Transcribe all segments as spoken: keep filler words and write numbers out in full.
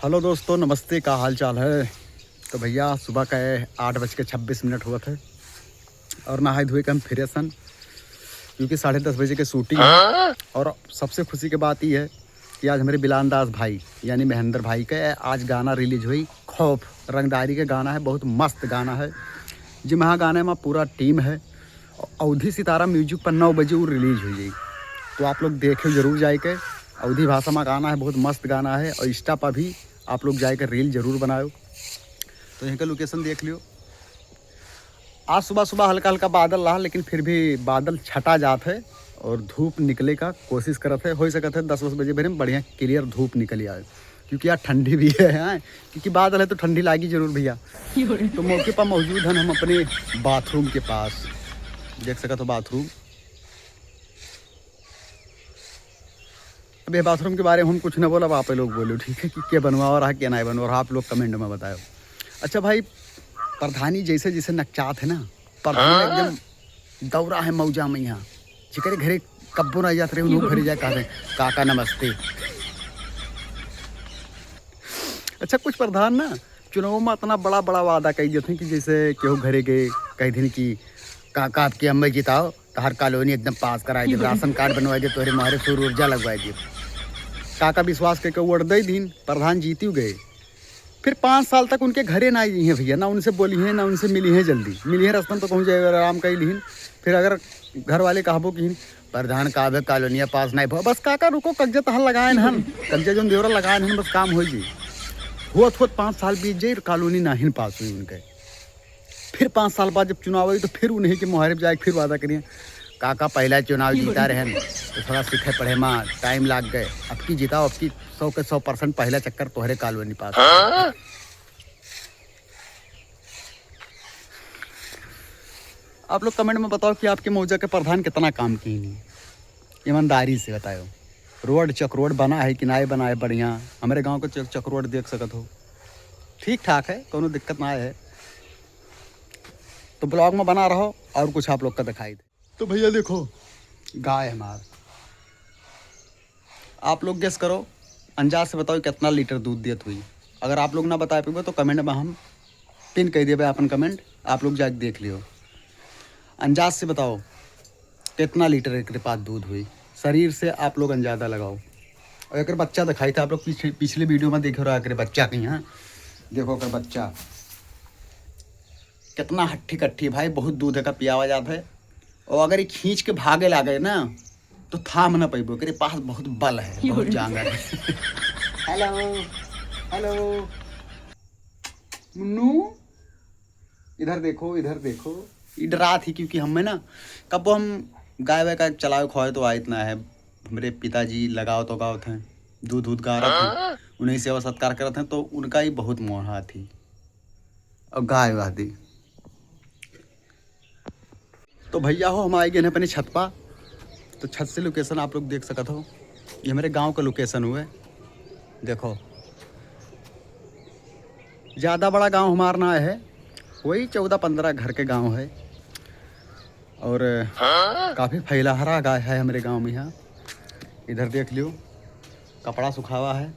हेलो दोस्तों, नमस्ते, का हाल चाल है? तो भैया, सुबह का है, आठ बज के छब्बीस मिनट हुआ था और नहाए धोए के हम फिरे सन, क्योंकि साढ़े दस बजे के शूटिंग है। और सबसे खुशी की बात ये है कि आज हमारे बिलान दास भाई यानी महेंद्र भाई का आज गाना रिलीज हुई, खौफ रंगदारी का गाना है, बहुत मस्त गाना है। जी हाँ, गाने में पूरा टीम है। अवधी सितारा म्यूजिक पर नौ बजे वो रिलीज हुई जाई, तो आप लोग देखे जरूर जाए के। अवधी भाषा में गाना है, बहुत मस्त गाना है। और इंस्टा पर भी आप लोग जाए के रील जरूर बनाओ। तो यहाँ का लोकेशन देख लियो। आज सुबह सुबह हल्का हल्का बादल रहा, लेकिन फिर भी बादल छटा जात है और धूप निकले का कोशिश करत है। हो सकत है दस बजे भरे में बढ़िया क्लियर धूप निकल आए, क्योंकि यार ठंडी भी है, हैं? क्योंकि बादल है तो ठंडी लागी जरूर भैया। तो मौके पर मौजूद हैं हम अपने बाथरूम के पास, देख सकत हो बाथरूम। अब ये बाथरूम के बारे में हम कुछ ना बोलब, आप लोग बोलो, ठीक है, कि के बनवाओ रहा, के नहीं बनवाओ रहा, आप लोग कमेंट में बताओ। अच्छा भाई, प्रधानी जैसे जैसे नकचात है ना, प्रधानी हाँ? एकदम दौरा है मौजा में यहाँ, जेकरे घरे कब्बो ना जात रहे, उन्हों घरे जाए कहते, "काका नमस्ते।" अच्छा, कुछ प्रधान ना चुनाव में इतना बड़ा बड़ा वादा कही देते हैं कि जैसे केहू घरे गए, कह दिन कि "काका, आपकी अम्मा जिताओ, तोहर कॉलोनी एकदम पास कराई दे, राशन कार्ड बनवाई दे, तोहरे मोहरे सौर ऊर्जा लगवाई दे।" काका विश्वास करके वोट दे दिन, प्रधान जीती गए। फिर पाँच साल तक उनके घरे ना आई हैं भैया, ना उनसे बोली हैं, ना उनसे मिली हैं। जल्दी मिली हैं, रस्तन तो पहुँच जाए, आराम कर ली हैं। फिर अगर घर वाले कहबो कि "प्रधान का अबे कॉलोनिया पास नहीं भा", बस काका रुको, कब्जा तहार लगाए हन, कब्जा जोन देवरा लगाए हन, बस काम हो जी। होत होत पाँच साल बीत जाई, कॉलोनी नाहिन पास हुई उनके। फिर पाँच साल बाद जब चुनाव हुई, तो फिर उन्हीं के मुहारे पे जाए, फिर वादा करिए, "काका, पहला चुनाव जीता रहन, तो थोड़ा सीखे पढ़े में टाइम लाग गए, अब की जिताओ, अब की सौ के सौ परसेंट पहला चक्कर तोहरे कॉलोनी पास।" आप लोग कमेंट में बताओ कि आपके मौजा के प्रधान कितना काम की नहीं, ईमानदारी से बताओ। रोड, चक रोड बना है कि नाहीं बना है बढ़िया? हमारे गांव का चक, चक रोड देख सकत हो, ठीक ठाक है, कोनो दिक्कत ना है। तो ब्लॉग में बना रहो और कुछ आप लोग का दिखाई दे। तो भैया देखो, गाय हमार, आप लोग गेस करो, अंदाज से बताओ कितना लीटर दूध देत हुई। अगर आप लोग ना बता पाइबे तो कमेंट में हम पिन कर देबे अपन कमेंट, आप लोग जाके देख लियो। अंदाज से बताओ कितना लीटर एकरे पास दूध हुई, शरीर से आप लोग अंदाजा लगाओ। और एकर बच्चा दिखाई था आप लोग पिछले, पिछले वीडियो में देखे रहो, एकरे बच्चा कहीं, हाँ, देखो एकर बच्चा कितना हट्ठी कट्ठी भाई, बहुत दूध का पियावा जात है। और अगर ये खींच के भागे लागे ना, तो थाम ना पाइबो, एकरे पास बहुत बल है, बहुत जांगर है। हेलो, हेलो, मुन्नू, इधर देखो, इधर देखो। ई डरात ही, क्योंकि हमें ना, कबो हम गाय वाय का चलावे खोए तो आइत ना है। हमरे पिताजी लगावत उगावत हैं, दूध दूध गारत हैं, उन्हीं सेवा सत्कार करत हैं, तो उनका ही बहुत मोहा थी। और गाय वादी। तो भैया हो, हम आए गए हैं अपने छत पा। तो छत से लोकेशन आप लोग देख सकत हो, ये हमारे गांव का लोकेशन हुए। देखो, ज़्यादा बड़ा गांव हमार ना है, वही चौदह पन्द्रह घर के गांव है। और काफ़ी फैला हरा गाय है हमारे गांव में। यहाँ इधर देख लियो, कपड़ा सुखावा है।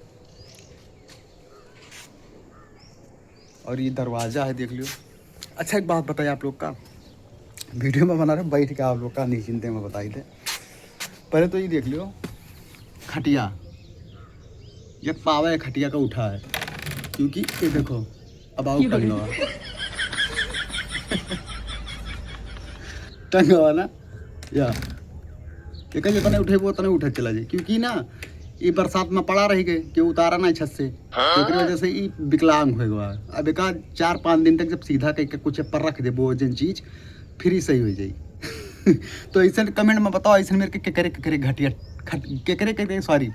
और ये दरवाजा है, देख लियो। अच्छा, एक बात बताइए आप लोग का, वीडियो में बना रहे, बैठ के आप लोग का नहीं चिंते में बताई थे। पहले तो ये देख लियो, खटिया, ये पावा है खटिया का उठा है, क्योंकि ये देखो, अब आओ टंगवा। टंगवा ना, या, एकर जितने उठे, वो उतने उठे चला जाए, क्योंकि ना, ये बरसात में पड़ा रह गए, कि उतारा ना छत से, तो एकरे वजह से ये विकलांग हो गया। अब एका चार पाँच दिन तक जब सीधा करके कुछ पर रख देबो वजन चीज, फिर ही सही हो जाई। तो ऐसे कमेंट में बताओ, ऐसे मेरे के केकरे केकरे घटिया खट-, केकरे केकरे, सॉरी,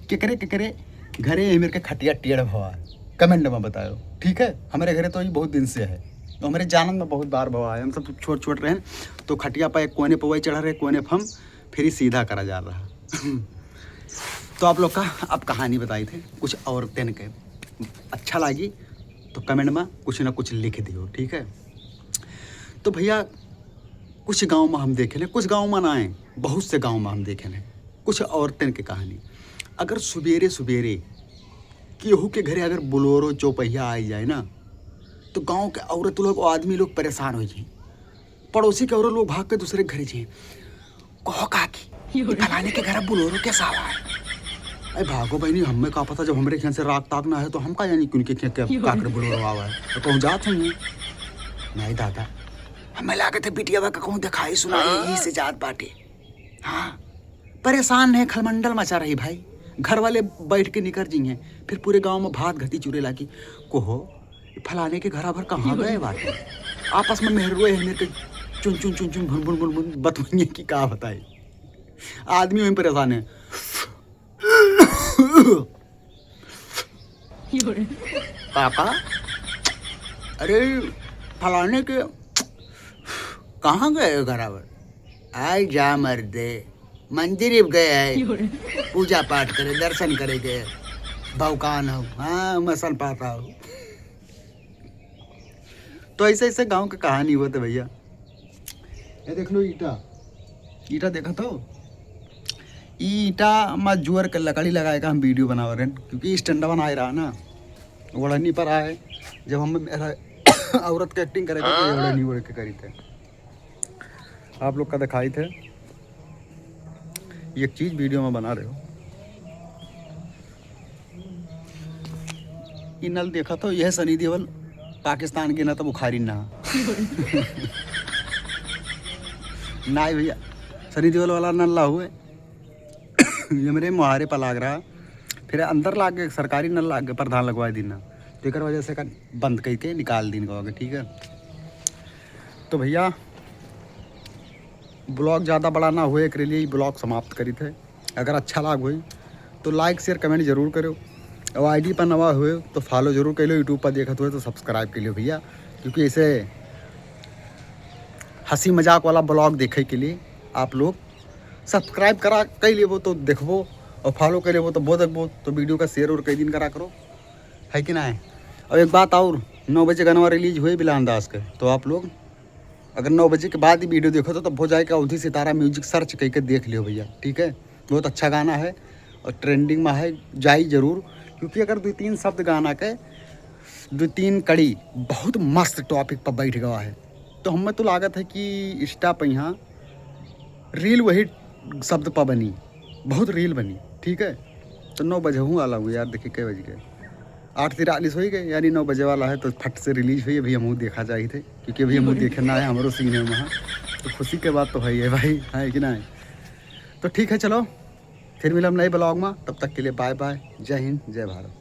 केकरे केकरे घरे ये मेरे के खटिया टेढ़ भवा, कमेंट में बताओ, ठीक है? हमारे घरे तो ये बहुत दिन से है, तो हमारे जानन में बहुत बार भवा है। हम सब छोट छोट रहे, तो खटिया पर एक कोने पर वही चढ़ा रहे, कोने पर हम फिर ही सीधा करा जा रहा। तो आप लोग का अब कहानी बताई थे कुछ औरतन के, अच्छा लागी तो कमेंट में कुछ ना कुछ लिख दियो, ठीक है? तो भैया, कुछ गांव में हम देखे हैं, कुछ गांव में ना आए, बहुत से गांव में हम देखे हैं कुछ औरतन के कहानी। अगर सुबेरे सुबेरे केहू के घरे अगर बोलेरो चौपहिया आई जाए ना, तो गाँव के औरत लोग और आदमी लोग परेशान होइ जाए। पड़ोसी के औरत लोग भाग के दूसरे के घरे जाए, "कहो काकी, ई फलाने के घर बोलेरो कैसा आवा है?" अरे भागो बहनी, हमें का पता, जब हमरे खेत से राख ताक ना है तो हम का जानी कि उनके खेत के का करे बोलेरो आवा है। तो कहूँ जात हूँ, "नहीं दादा, हमें लागत है बिटिया बा का कहूँ दिखाई सुनाई, यही से जात बाटे।" हाँ, परेशान है, खलमंडल मचा रही भाई। घर वाले बैठ के निकर जी हैं, फिर पूरे गाँव में भात घती चुरे लागी, "कहो, फलाने के घर भर कहाँ गए बाटे?" आपस में मेहरुए है मेरे के चुन चुन चुन चुन भुन भुन भुन भुन बतवइये कि का बताई। आदमी वहीं परेशान है। काका, अरे फलाने के कहाँ गए घर भर? आए जा मर्दे, मंदिर ही गए है, पूजा पाठ करे, दर्शन करे गए, भौकान हो, हाँ, मसल पाता हो। तो ऐसे ऐसे गाँव के कहानी होते भैया। ये देख लो ईटा, ईटा देखा तो, ई ईटा मा जोर के लकड़ी लगाए का हम वीडियो बनावे रहन, क्योंकि स्टैंड बनाए रहा ना, ओढ़नी पर आए, जब हम मेरा औरत के एक्टिंग करे थे, तो ओढ़नी ओढ़ के करी थे। आप लोग का दिखाई थे, एक चीज वीडियो में बना रहे हो। ई नल देखा तो, यह सनी देओल पाकिस्तान के ना तो बुखारी ना। ना भैया, सनी देओल वाला नल ना हुए। ये मेरे मुहारे पर लाग रहा, फिर अंदर लाग के सरकारी नल लाग के प्रधान लगवा दीना, तो एक वजह से का बंद करके निकाल दीन को आगे, ठीक है। तो भैया, ब्लॉग ज़्यादा बड़ा ना हुए, एकरे लिए ब्लॉग समाप्त करी थे। अगर अच्छा लाग होई तो लाइक, शेयर, कमेंट जरूर करो। और आईडी पर नवा हुए तो फॉलो जरूर कर लो, यूट्यूब पर देखत हुए तो सब्सक्राइब कर लो भैया, क्योंकि ऐसे हंसी मजाक वाला ब्लॉग देखे के लिए आप लोग सब्सक्राइब करा कर लेबो तो देखबो, और फॉलो कर लेबो तो वो देखबो। तो वीडियो का शेयर और कई दिन करा करो, है कि ना है? और एक बात और, नौ बजे गाना रिलीज हुए बिलान दास के, तो आप लोग अगर नौ बजे के बाद ही वीडियो देखो तो तब हो जाए कि अवधी सितारा म्यूजिक सर्च करके देख लियो भैया, ठीक है। बहुत अच्छा गाना है और ट्रेंडिंग में है, जाई जरूर, क्योंकि अगर दो तीन शब्द गाना के, दो तीन कड़ी बहुत मस्त टॉपिक पर बैठ गवा है। तो हमें तो लागत है कि इंस्टा पर यहाँ रील वही शब्द पर बनी, बहुत रील बनी, ठीक है। तो नौ बजे हूँ आला हूँ यार, देखिए कै बज गए, आठ तिरालीस हो ही गए, यानी नौ बजे वाला है, तो फट से रिलीज हुई। अभी हमहूँ देखा जाई थे, क्योंकि अभी हमहूँ देखे ना है, हमारो सीन है वहाँ। तो खुशी के बात तो है ही है भाई, है कि ना है? तो ठीक है, चलो फिर मिलब नए ब्लॉग में, तब तक के लिए बाय बाय, जय हिंद, जय भारत।